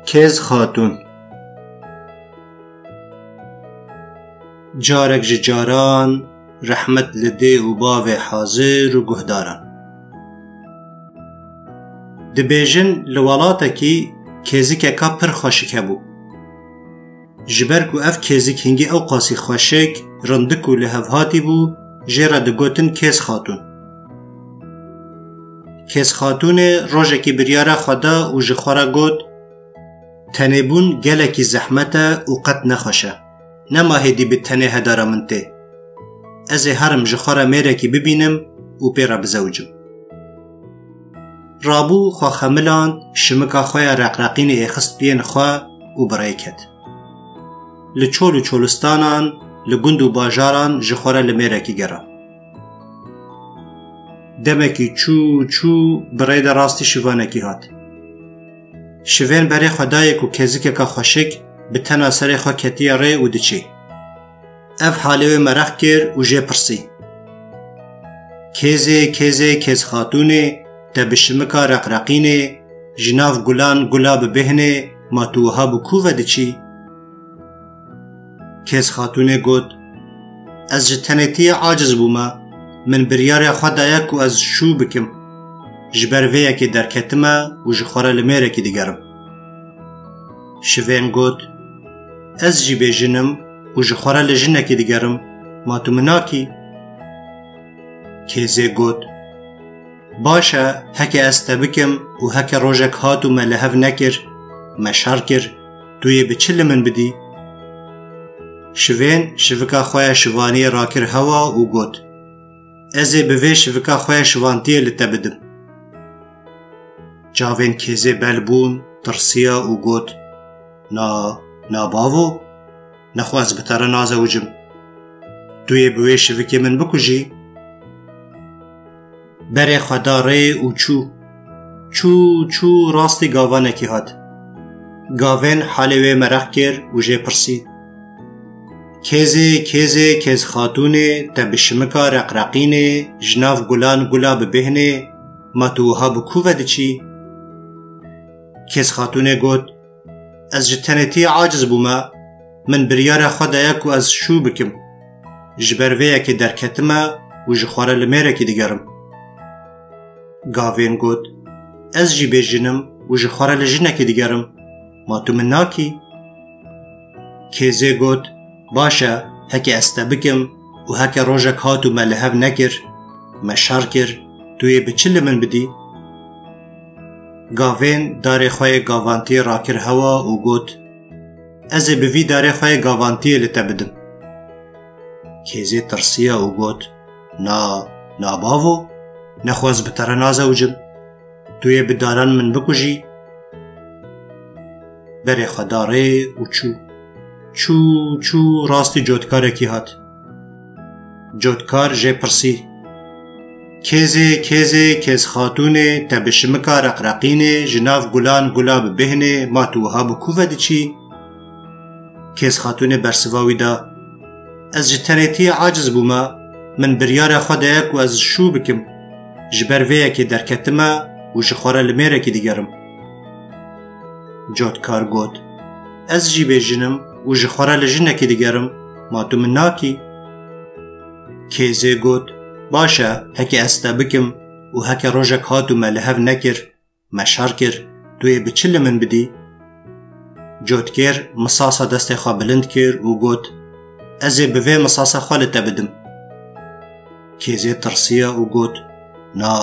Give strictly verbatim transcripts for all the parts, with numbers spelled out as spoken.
Kêz Xatûn. Carek ji caran, rehmet li dê û bavê hazir û guhdaran. Dibêjin li welatekî kêzikeka pir xweşik hebû. Ji ber ku ev kêzik hingî ewqasî xweşik, rindik û lihevhatî bû, jê re digotin Kêz Xatûn. Kêz Xatûnê rojekî biryara xwe da û ji xwe re got, "Tenêbûn gelekî zehmet e û qet nexweş e. Nema hêdî bi tenê hedara min tê. Ez ê herim ji xwe re mêrekî bibînim û pê re bizewicim." Rabû xwe xemiland, şimika xwe ya reqreqînê êxist piyên xwe û bi rê ket. Li çol û çolistanan, li gund û bajaran ji xwe re li mêrekî gera. Demekî çû çû bi rê de rastî şivanekî hat. Şivên berê xwe dayê ku kêzikeka xweşik bi tena serê xwe ketiye rê û diçî. Ev halê wê mereq kir û jê pirsî, "Kêzê, kêzê, Kêz Xatûnê, te bi şimika reqreqînê, ji nav gulan gula bi bêhnê, ma tu wiha bi ku ve diçî?" Kêz Xatûnê got, "Ez ji tenêtiyê aciz bûme, min biryara xwe daye ku ez şû bikim. Ji ber vê yekê derketime û ji xwe re li mêrekî digerim." Şivên got, "Ez jî bêjin im û ji xwe re li jinekî digerim, ma tu min nakî?" Kêzê got, "Baş e, heke ez te bikim û heke rojek hat û me li hev nekir, me şer kir, tu yê bi çi li min bidî?" Şivên şivika xwe ya şivaniyê rakir hewa û got, "Ez ê bi vê şivika xwe ya şivantiyê li te bidim." Çavên Kêzê bel bûn, tirsiya û got, "Na, na bavo, nexwe ez bi te re nazewicim. Tu yê bi wê şivikê min bikujî." Berê xwe da rê û çû. Çû, çû, rastî gavanekî hat. Gavên halê wê mereq kir û jê pirsî, "Kêzê, kêzê, Kêz Xatûnê, te bi şimika reqreqînê, ji nav gulan gula bi bêhnê, ma tu wiha bi ku ve diçî?" Kêz Xatûnê got, "Ez ji tenêtiyê aciz bûme, min biryara xwe daye ku ez şû bikim. Ji ber vê yekê derketime û ji xwe re li mêrekî digerim." Gavên got, "Ez jî bêjin im û ji xwe re li jinekî digerim, ma tu min nakî?" Kêzê got, "Baş e, heke ez te bikim û heke rojek hat û me li hev nekir, me şer kir, tu yê bi çi li min bidî?" Gavên darê xwe yê gavantiyê rakir hewa û got, "Ez ê bi vî darê xwe yê gavantiyê li te bidim." Kêzê tirsiya û got, "Na, na bavo, nexwe ez bi te re nazewicim. Tu yê bi daran min bikujî." Berê xwe da rê û çû. Çû, çû, rastî cotkarekî hat. Cotkar jê pirsî, "Kêzê, kêzê, Kêz Xatûnê, te bi şimika reqreqînê, ji nav gulan gula bi bêhnê, ma tu wiha bi ku ve diçî?" Kêz Xatûnê bersiva wî da, "Ez ji tenêtiyê aciz bûme, min biryara xwe daye ku ez şû bikim. Ji ber vê yekê derketime û ji xwe re li mêrekî digerim." Cotkar got, "Ez jî bêjin im û ji xwe re li jinekî digerim, ma tu min nakî?" Kêzê got, "Baş e, heke ez te bikim û heke rojek hat û me li hev nekir, me şer kir, tu yê bi çi li min bidî?" Cotkêr misasa destê xwe bilind kir û got, "Ez ê bi vê misasa xwe li te bidim." Kêzê tirsiya û got, "Na,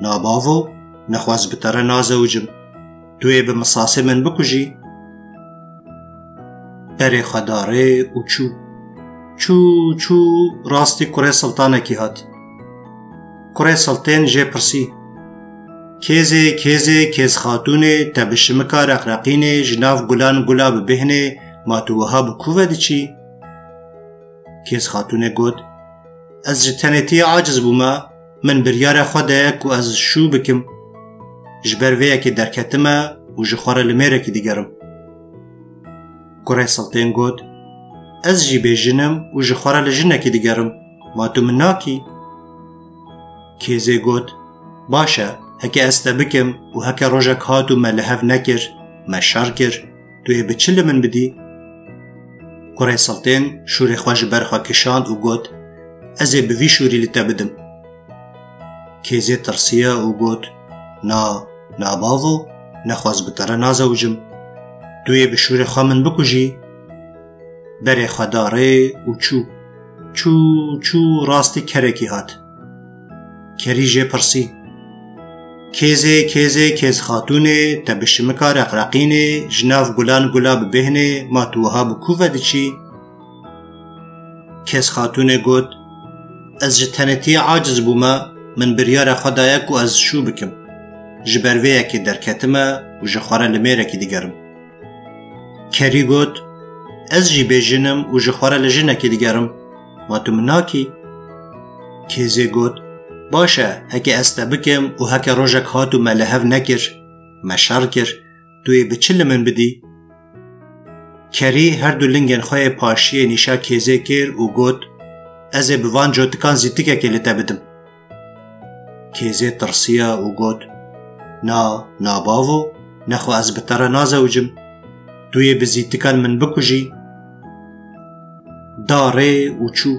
na bavo, nexwe ez bi te re nazewicim. Tu yê bi misasê min bikujî." Berê xwe da rê û çû. Çû, çû, rastî kurê siltanekî hat. Kurê siltên jê pirsî, "Kêzê, kêzê, Kêz Xatûnê, te bi şimika reqreqînê, ji nav gulan gula bi bêhnê, ma tu wiha bi ku ve diçî?" Kêz Xatûnê got, "Ez ji tenêtiyê aciz bûme, min biryara xwe daye ku ez şû bikim. Ji ber vê yekê derketime û ji xwe re li mêrekî digerim." Kurê siltên got, "Ez jî bêjin im û ji xwe re li jinekî digerim, ma tu min nakî?" Kêzê got, "Baş e, heke ez te bikim û heke rojek hat û me li hev nekir, me şer kir, Tu yê bi çi li min bidî? Kurê Siltên şûrê xwe ji ber xwe kişand û got, Ez ê bi vî şûrî li te bidim. Kêzê tirsiya û got, Na, na bavo, nexwe ez bi te re nazewicim. Tu yê bi şûrê xwe min bikujî. Berê xwe da rê û çû. Çû, çû, rastî kerekî hat. Kerî jê pirsî, Kêzê, kêzê, kêz xatûnê, te bi şimika reqreqînê, ji nav gulan gula bi bêhnê, ma tu wiha bi ku ve diçî? Kêz xatûnê got, Ez ji tenêtiyê aciz bûme, min biryara xwe daye ku ez şû bikim. Ji ber vê yekê derketime û ji xwe re li mêrekî digerim. Kerî got, Ez jî bêjin im û ji xwe re li jinekê digerim. Ma tu min nakî? Kêzê got, Baş e, heke ez te bikim û heke rojek hat û me li hev nekir, me şer kir, tu yê bi çi li min bidî? Kerî her du lingên xwe yê paşiyê nîşa kêzê kir û got, Ez ê bi van cotikan zîtikekê li te bidim. Kêzê tirsiya û got, Na, na bavo, nexwe ez bi te re nazewicim. Tu yê bi zîtikan min bikujî. Da rê û çû.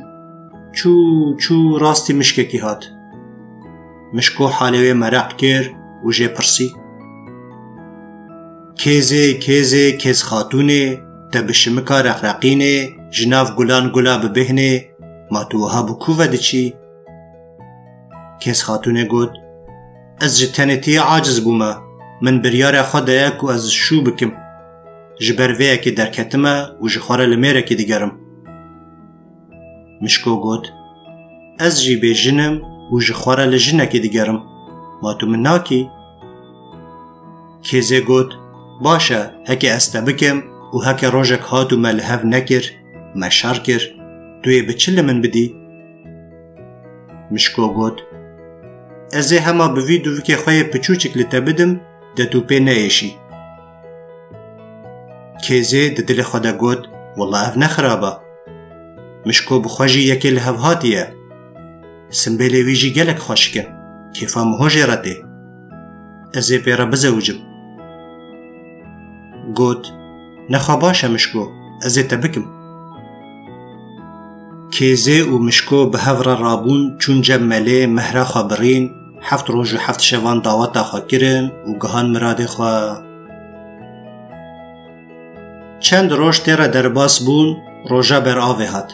Çû, çû, rastî mişkekî hat. Mişko halê wê mereq kir û jê pirsî, Kêzê, kêzê, kêz xatûnê, te bi şimika reqreqînê, ji nav gulan gula bi bêhnê, ma tu wiha bi ku ve diçî? Kêz xatûnê got, Ez ji tenêtiyê aciz bûme, min biryara xwe daye ku ez şû bikim. Ji ber vê yekê derketime û ji xwe re li mêrekî digerim. Mişko got, Ez jî bêjin im û ji xwe re li jinekê digerim. Ma tu min nakî? Kêzê got, Baş e, heke ez te bikim û heke rojek hat û me li hev nekir, me şer kir, tu yê bi çi li min bidî? Mişko got, Ez ê hema bi vî duvikê xwe yê piçûçik li te bidim, de tu pê neêşî. Kêzê di dilê xwe de got, Wela ev ne xirab e. Mişko bi xwe jî yekê li hev hatiye. Simbêlê wî jî gelek xweşik in. Kêfa min ho jê re tê. Ez ê pê re bizewicim. Got, Nexwe baş e Mişko, ez ê te bikim. Kêzê û Mişko bi hev re rabûn, çûn cem melê, mehra xwe birîn, heft roj û heft şevan daweta xwe kirin û gihan miradê xwe. Çend roj tê re derbas bûn, roja beravê hat.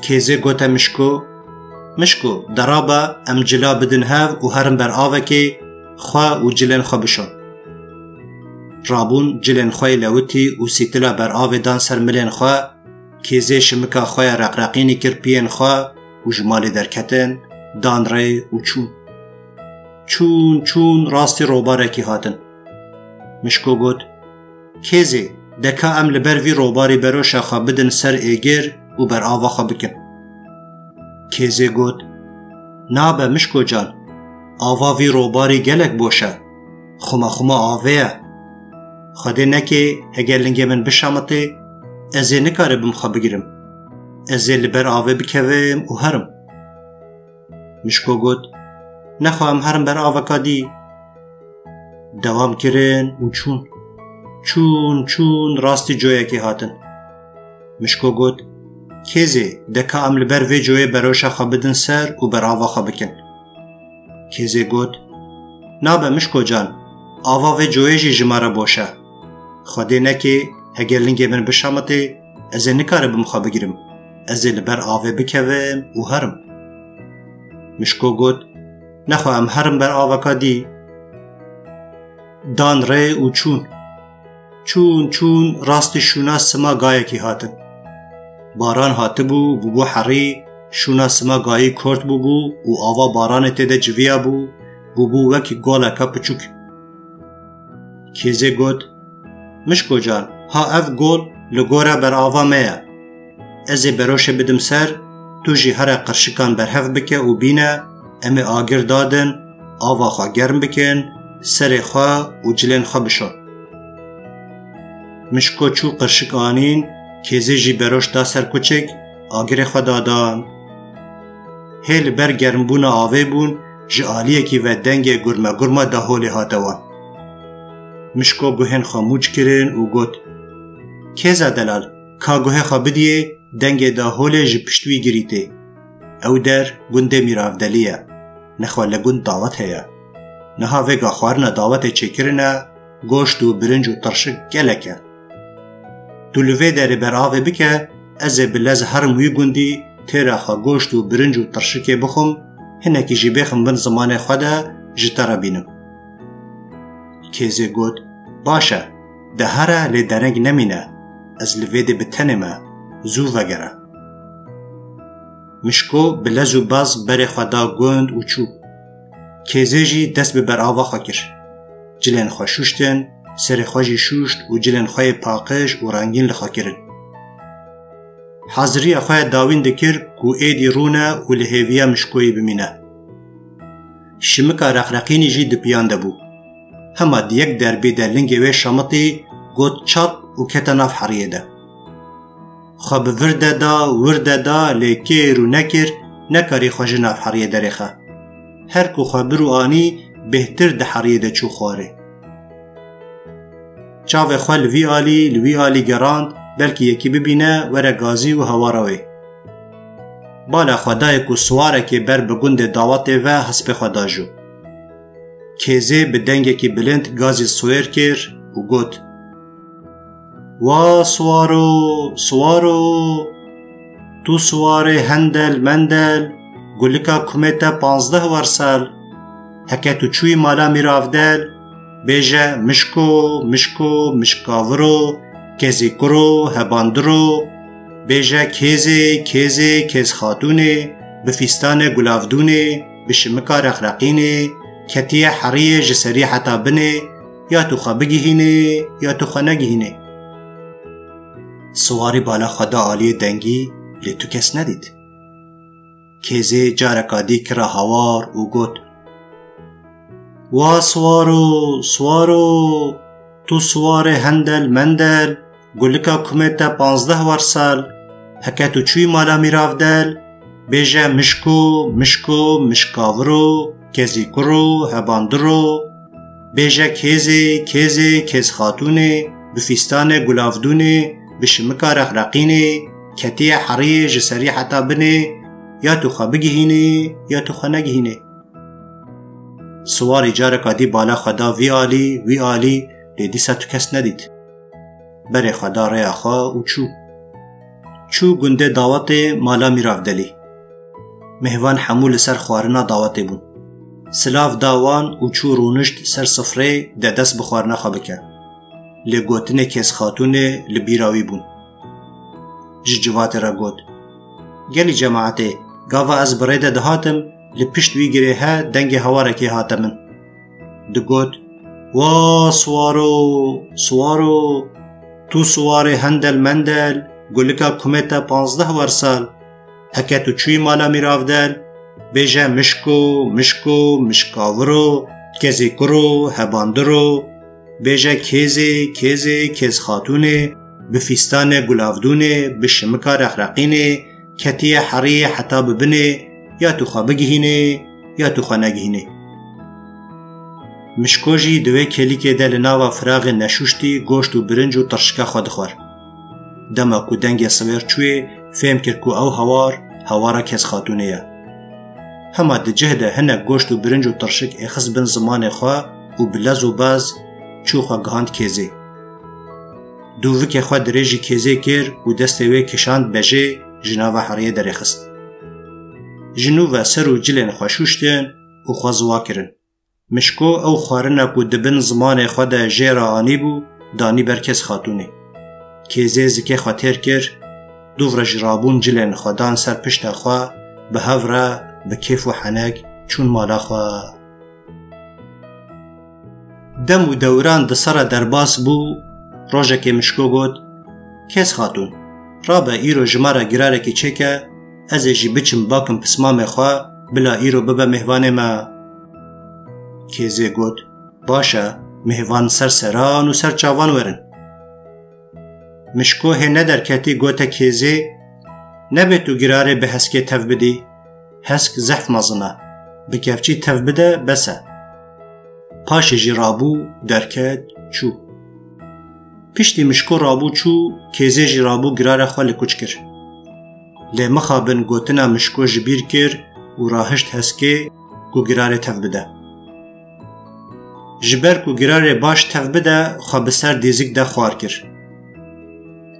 Kêzê gote Mişko, Mişko, de rabe, em cila bidin hev û herin ber avekê, xwe û cilên xwe bişon. Rabûn, cilên xwe yê lewitî û sîtila ber avê dan ser milên xwe, Kêzê şimika xwe ya reqreqînî kir piyên xwe û ji malê derketin, dan rê û çûn. Çûn, çûn, rastî robarekî hatin. Mişko got, Kêzê, de ka em li ber vî robarî beroşa xwe bidin ser êgir û ber ava xwe bikin. Kêzê got, Nabe Mişko can, ava vî robarî gelek boş e, xuma xuma avê ye. Xwedê neke heger lingê min bişemitê, ez ê nikaribim xwe bigirim. Ez ê li ber avê bikevim û herim. Mişko got, Nexwe em herin ber aveka dî. Dewam kirin û çûn. Çûn, çûn, rastî coyekê hatin. Mişko got, Kêzê, de ka em li ber vê coyê beroşa xwe bidin ser û ber ava xwe bikin. Kêzê got, Nabe Mişko can, ava vê coyê jî ji me re boş e. Xwedê neke heger lingê min bişemitê, ez ê nikaribim xwe bigirim. Ez ê li ber avê bikevim û herim. Mişko got, Nexwe em herin ber aveka dî. Dan rê û çûn. Çûn, çûn, rastî şûna sima gayekî hatin. Baran hatibû, bûbû herî, şûna sima gayî kort bûbû û ava baranê tê de civiyabû, bûbû wekî goleka piçûk. Kêzê got, Mişko can, ha ev gol li gora berava me ye. Ez ê beroşê bidim ser, tu jî here qirşikan berhev bike û bîne, em ê agir dadin, ava xwe germ bikin, serê xwe û cilên xwe bişon. Mişko çû qirşik anîn, Kêzê jî beroş da ser kuçik, agirê xwe dadan. Hê li ber germbûna avê bûn, ji aliyekî ve dengê gurme gurma daholê hate wan. Mişko guhên xwe mûç kirin û got, Kêza delal, ka guhê xwe bidiyê, dengê daholê ji pişt wî girîtê. Ew der gundê Mîravdelî ye. Nexwe li gund dawet heye. Niha vêga xwarina dawetê çêkirine, goşt û birinc û tirşik gelek e. Tu li vê derê ber avê bike, ez ê bi lez herim wî gundî, têra xwe goşt û birinc û tirşikê bixwim, hinekî jî bêxim bin zimanê xwe de, ji te re bînim. Kêzê got, Baş e, de here lê dereng nemîne, ez li vê dê bi tenê me, zû vegere. Mişko bi lez û bez berê xwe da gund û çû. Kêzê jî dest bi berava xwe kir. Cilên xwe şûştin, serê xwe jî şûşt û cilên xwe yê paqij û rengîn li xwe kirin. Haziriya xwe ya dawîn dikir ku êdî rûne û li hêviya Mişkoyê bimîne. Şimika reqreqînî jî di piyan de bû. Hema di yek derbê de lingê wê şemitî, got çap û kete nav heriyê de. Xwe bi vir de da, wir de da, lê kêr û nekir, nekarî xwe ji nav heriyê derêxe. Her ku xwe bir û anî, bêhtir di heriyê de çû xwarê. Çavê xwe li vî alî, li wî alî gerand, belkî yekî bibîne, were gazî û hewara wê. Bala xwe dayê ku siwarekê ber bi gundê dawetê ve hespê xwe da jû. Kêzê bi dengekî bilind gazî siwêr kir û got, Wa siwaro, siwaro, tu siwarê hendel mendel, gulika kumê te panzdeh wersel. Heke tu çûyî mala Mîravdel, bêje mişko, mişko, mişkaviro, kezîkuro, hebandiro, bêje kêzê, kêzê, kêzxatûnê, bi fîstanê gulavdûnê, bi şimika reqreqînê, ketiye heriyê ji serî heta binê, ya tu xwe bigihînê, ya tu xwe negihînê. Siwarî bala xwe da aliyê dengî, lê tu kes nedît. Kêzê careka dî kira hawar û got, Wa siwaro, siwaro, tu siwarê hendel mendel, gulika kumê te panzdeh wersel, heke tu çûyî mala Mîravdel, bêje mişko, mişko, mişkaviro, kezîkuro, hebandiro, bêje kêzê, kêzê, kêzxatûnê, bi fîstanê gulavdûnê, bi şimika reqreqînê, ketiye heriyê ji serî heta binê, ya tu xwe bigihînê, ya tu xwe negihînê. Siwarî careka dî bala xwe da vî alî, wî alî, lê dîsa tu kes nedît. Berê xwe da rêya xwe û çû. Çû gundê dawetê mala Mîravdelî. Mêvan hemû li ser xwarina dawetê bûn. Silav da wan û çû rûnişt ser sifrê de dest bi xwarina xwe bike. Lê gotinê kêzxatûnê li bîra wî bûn. Ji civatê re got, Gelî cemaetê, gava ez bi rê de dihatim, li pişt wî girê he dengê hewarekê hate min. Digot, Wa siwaro, siwaro, tu siwarê hendel mendel, gulika kumê te panzdeh wersal. Heke tu çûyî mala Mîravdel, bêje mişko, mişko, mişkaviro, kezîkuro, hebandiro, bêje kêzê, kêzê, kêzxatûnê, bi fîstanê gulavdûnê, bi şimika reqreqînê, ketiye heriyê heta bi binê, ya tu xwe bigihînê, ya tu xwe negihînê. Mişko jî di wê kêlîkê de li nava firaxê neşûştî goşt û birinc û tirşika xwe dixwar. Dema ku dengê siwêr çûyê, fêm kir ku ew hawar, hawara kêzxatûnê ye. Hema di cih de hinek goşt û birinc û tirşik êxist bin zimanê xwe û bi lez û bez çû xwe gihand kêzê. Dûvikê xwe dirêjî kêzê kir û destê wê kişand bejê ji nava heriyê derêxist. Ji nû ve ser û cilên xwe şûştin û xwe ziwa kirin. Mişko ew xwarina ku di bin zimanê xwe de jê re anîbû, danî ber kêzxatûnê. Kêzê zikê xwe têr kir, dûv re jî rabûn cilên xwe dan ser pişta xwe, bi hev re, bi kêf û henek çûn mala xwe. Dem û dewran di ser re derbas bû, rojekê Mişko got, Kêzxatûn, rabe îro ji me re girarekî çêke, ez ê jî biçim bakim pismamê xwe, bila îro bibe mêhvanê me. Kêzê got, Baş e, mêhvan ser seran û ser çavan werin. Mişko hê nederketî gote kêzê, Nebê tu girarê bi heskê tev bidî. Hesk zehf mezin e. Bi kevçî tev bide, bes e. Paşê jî rabû, derket, çû. Piştî Mişko rabû çû, Kêzê jî rabû girara xwe li kuç kir. Lê mixabin gotina Mişko ji bîr kir û rahişt heskê ku girarê tev bide. Ji ber ku girarê baş tev bide, xwe bi ser dîzik de xwar kir.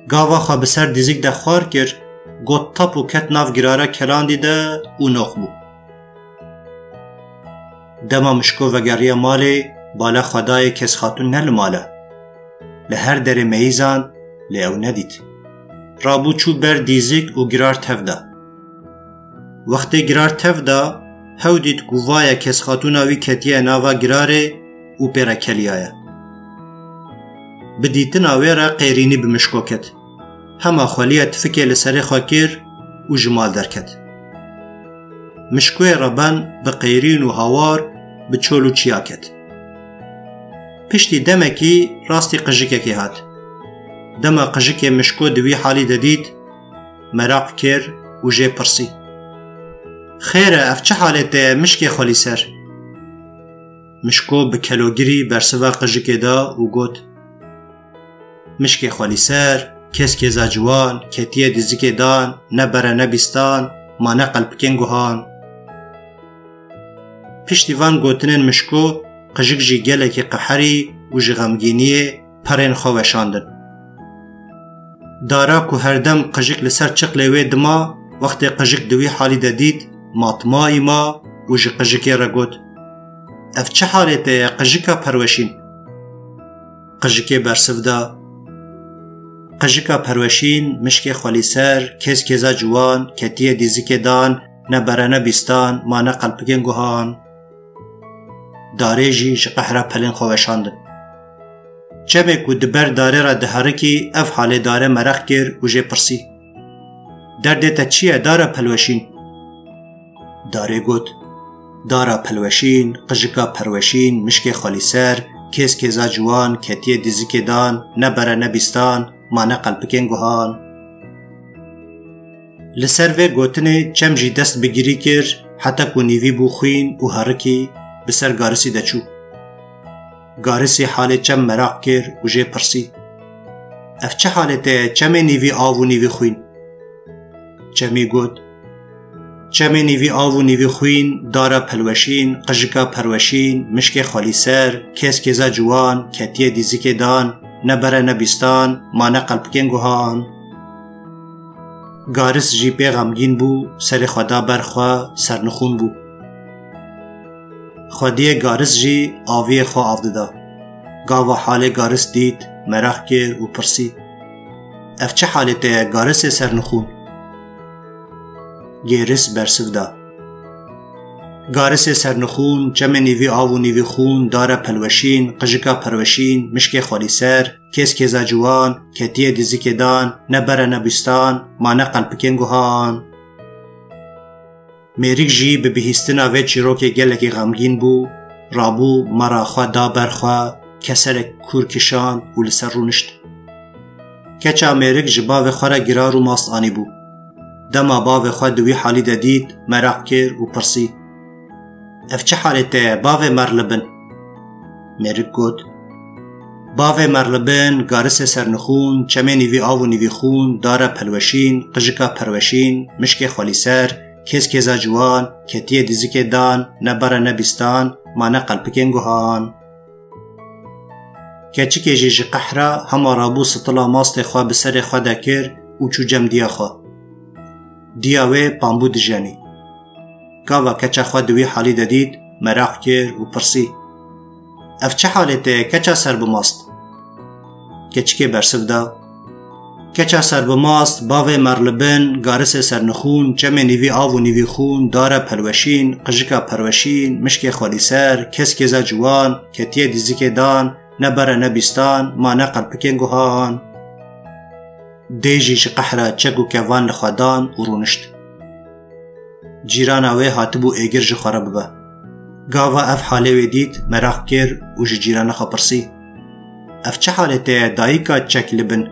Gava xwe bi ser dîzik de xwar kir, got tap û ket nav girara kelandî de û noq bû. Dema Mişko vegeriya malê, bala xwe dayê Kesxatûn ne li mal e. Li her derê meyîzand, lê ew nedît. Rabû çû ber dîzik û girar tev da. Wextê girar tev da, hew dît ku vaya Kesxatûna wî ketiye nava girarê û pê re keliyaye. Bi dîtina wê re qêrînî bi Mişko ket. Hema xweliya tifikê li serê xwe kir û ji mal derket. Mişkoyê reben bi qêrîn û hawar bi çol û çiya ket. Piştî demekî rastî qijikekê hat. Dema qijikê Mişko di wî halî de dît, meraq kir û jê pirsî: "Xêr e, ev çi halê te ye, mişkê xwelîser?" Mişko bi kelogirî bersiva qijikê da û got: "Mişkê xwelîser, kêz kêza ciwan, ketiye dîzikê dan, ne bere ne bîstan, mane qelpikên guhan." Piştî van gotinên Mişko, qijik jî gelekî qeherî û ji xemgîniyê perên xwe weşandin. Dara ku herdem qijik li ser çiqlê wê dima, wextê qijik di wî halî de dît, matmayî ma û ji qijikê re got: "Ev çi halê te ye, qijika perweşîn?" Qijikê bersiv da: "Qijika perweşîn, mişkê xwelîser, kêz kêza ciwan, ketiye dîzikê dan, ne bere ne bîstan, mane qelpikên guhan." Darê jî ji qehra pelên xwe weşandin. Çemê ku di ber darê re diherikî, ev halê darê meraq kir û jê pirsî: "Derdê te çi ye, dara pelweşîn?" Darê got: "Dara pelweşîn, qijika perweşîn, mişkê xwelîser, kêz kêza ciwan, ketiye dîzikê dan, ne bere ne bîstan, mane qelpikên guhan." Li ser vê gotinê çem jî dest bi girî kir, heta ku nîvî bû xwîn û herikî bi ser garisî de çû. Garisî halê çem meraq kir û jê pirsî: "Ev çi halê te ye, çemê nîvî av û nîvî xwîn?" Çemî got: "Çemê nîvî av û nîvî xwîn, dara pelweşîn, qijika perweşîn, mişkê xwelîser, kêz kêza ciwan, ketiye dîzikê dan, ne bere ne bîstan, mane qelpikên guhan." Garis jî pê xemgîn bû, serê xwe da ber xwe, sernixûn bû. Xwediyê garis jî aviyê xwe av dida. Gava halê garis dît, meraq kir û pirsî: "Ev çi halê te ye, garisê sernixûn?" Gêris bersiv da: "Garisê sernixûn, çemê nîvî av û nîvî xûn, dara pelweşîn, qijika perweşîn, mişkê xwelîser, kêz kêza ciwan, ketiye dîzikê dan, ne bere ne bîstan, mane qelpikên guhan." Mêrik jî bi bihîstina vê çîrokê gelekî xemgîn bû, rabû mera xwe da ber xwe, keserek kûr kişand û li ser rûnişt. Keça mêrik ji bavê xwe re girar û mast anîbû. Dema bavê xwe di wî halî de dît, meraq kir û pirsî: "Ev çi halê te ye, bavê merlibin?" Mêrik got: "Bavê merlibin, garisê sernixûn, çemê nîvî av û nîvî xûn, dara pelweşîn, qijika perweşîn, mişkê xwelîser, kêz kêza ciwan, ketiye dîzikê dan, ne bere ne bîstan, mane qelpikên guhan." Keçikê jî ji qehra hema rabû stila mastê xwe bi serê xwe de kir û çû cem diya xwe. Diya wê pambû dijenî. Gava keça xwe di wî halî de dît, meraq kir û pirsî: "Ev çi halê te ye, keça serbimast?" Keçikê bersiv da: "Keça serbimast, bavê merlibin, garisê sernixûn, çemê nîvî av û nîvî xûn, dara pelweşîn, qijika perweşîn, mişkê xwelîser, kêz kêza ciwan, ketiye dîzikê dan, ne bere ne bîstan, mane qelpikên guhan." Dê jî ji qehra çek û kevan li xwe dan û rûnişt. Cîrana wê hatibû êgir ji xwe re bibe. Gava ev halê wê dît, meraq kir û ji cîrana xwe pirsî: "Ev çi halê te ye, dayika çek li bin?"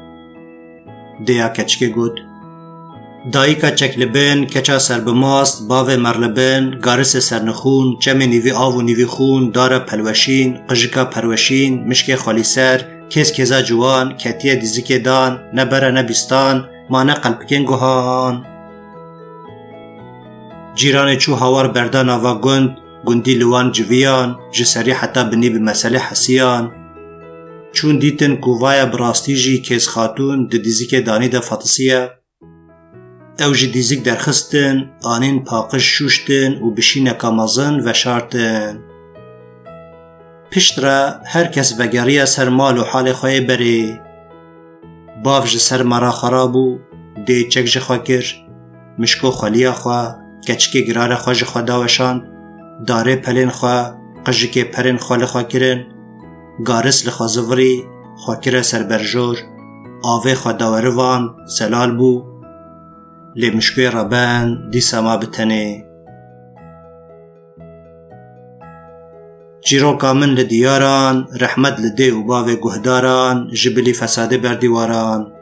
Dêya keçikê got: Dayika çeklibin, keça serbimast, bavê merlibin, garisê sernixûn, çemê nîvî av û nîvî xûn, dara pelweşîn, qijika perweşîn, mişkê xwelîser, kêz kêza ciwan, ketiye dîzikê dan, ne bere ne bîstan, ma ne qelpikên guhan. Cîranê çû hawar berda nava gund, gundî li wan civiyan, ji serî heta binî bi meselê hesiyan. Çûn dîtin ku vaya bi rastî jî kêz xatûn di dîzikê danî de fatisiye. Ew ji dîzik derxistin, anîn paqij şûştin û bi şîneka mezin veşartin. Piştre her kes vegeriya ser mal û halê xwe yê berê. Bav ji ser mera xwe rabû, dê çek ji xwe kir, mişko xweliya xwe, keçikê girare xwe ji xwe daweşand, darê pelên xwe, qijikê perên xwe li xwe kirin, garis li xwe zivirî, xwe kire ser berjor, avê xwe dawerivand, zelal bû. Lê mişkoyê reben dîsa ma bi tenê. Çîroka min li diyaran, rehmet li dê û bavê guhdaran, ji bilî fesadê berdîwaran.